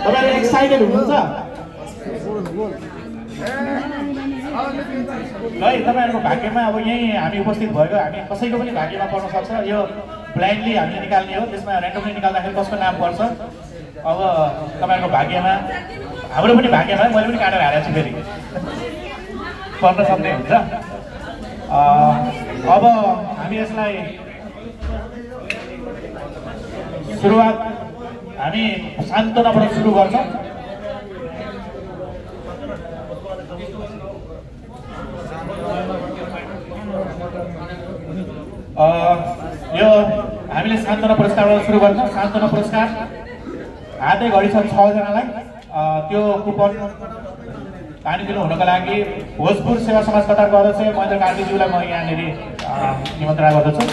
तपाईहरु एक्साइटेड हुनुहुन्छ? है तपाईहरुको भाग्यमा अब यही हामी उपस्थित भएको हामी कसैको पनि भाग्यमा पर्न सक्छ। यो ब्लाइन्डली हामीले निकाल्ने हो, त्यसमा र्यान्डमली निकाल्दाखेरि कसको नाम पर्छ अब तपाईहरुको भाग्यमा, हाम्रो पनि भाग्यमा, मैले पनि काटेर हालेको छु फेरि पर्न सक्ने हुन्छ। अब हामी यसलाई सुरुवात हामी सान्त्वनाबाट सुरु गर्छौँ। यो हामीले सान्त्वना पुरस्कारबाट सुरु गर्छौँ। सान्त्वना पुरस्कार हातै घडी छ 6 जनालाई। त्यो कुपन पानी दिनु हुनको लागि भोजपुर सेवा समाज कतारको अध्यक्ष महेन्द्र कार्कीज्यूलाई म यहाँनिर निमन्त्रणा गर्दछु।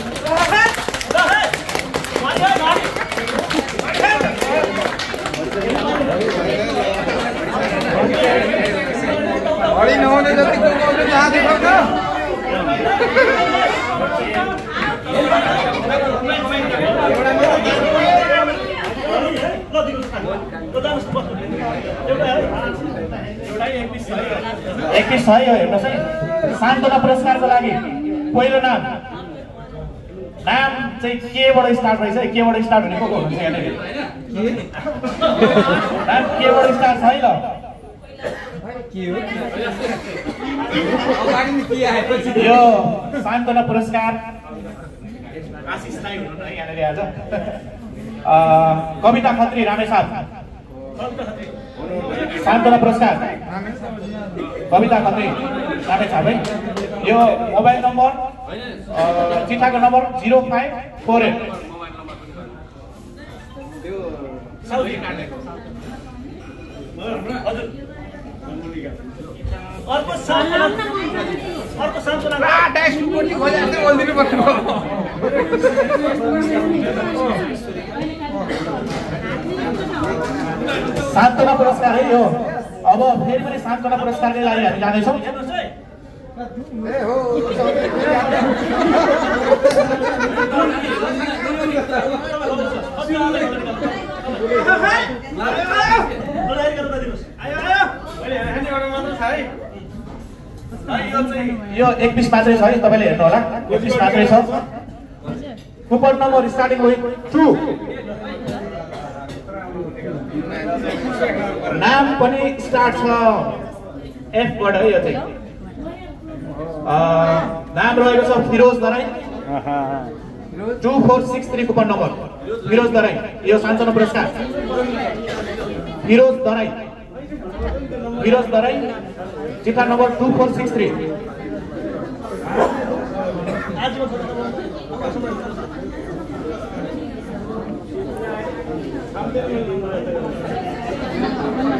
एक सही हो, हेर्नुहोस् है। सान्त्वना पुरस्कारको लागि पहिलो नाम चाहिँ केबाट स्टार्ट रहेछ है। केबाट स्टार्ट हुने को हुनुहुन्छ यहाँनिर? नाम केबाट स्टार्ट छ है ल? यो सान्त्वना पुरस्कार आशिष राई हुनुहुन्छ है यहाँनिर आज। कविता खत्री रामेछाप सान्त्वना पुरस्कार कविता खत्री रामेछाप है। यो मोबाइल नम्बर चिठाको नम्बर 0548 अर्को सान्त्वना सान्त्वना पुरस्कार है यो। अब फेरि पनि सान्त्वना पुरस्कारकै लागि हामी जाँदैछौँ। यो 21 मात्रै छ है, तपाईँले हेर्नु होला। 21 मात्रै छ। Coupon number starting with 2। नाम पनि स्टार्ट छ एफ बाट है। यो चाहिँ नाम रहेको छ फिरोज दराई 2463 कुपन नम्बर फिरोज दराई। यो सान्त्वना पुरस्कार फिरोज दराई चिठा नम्बर 2463।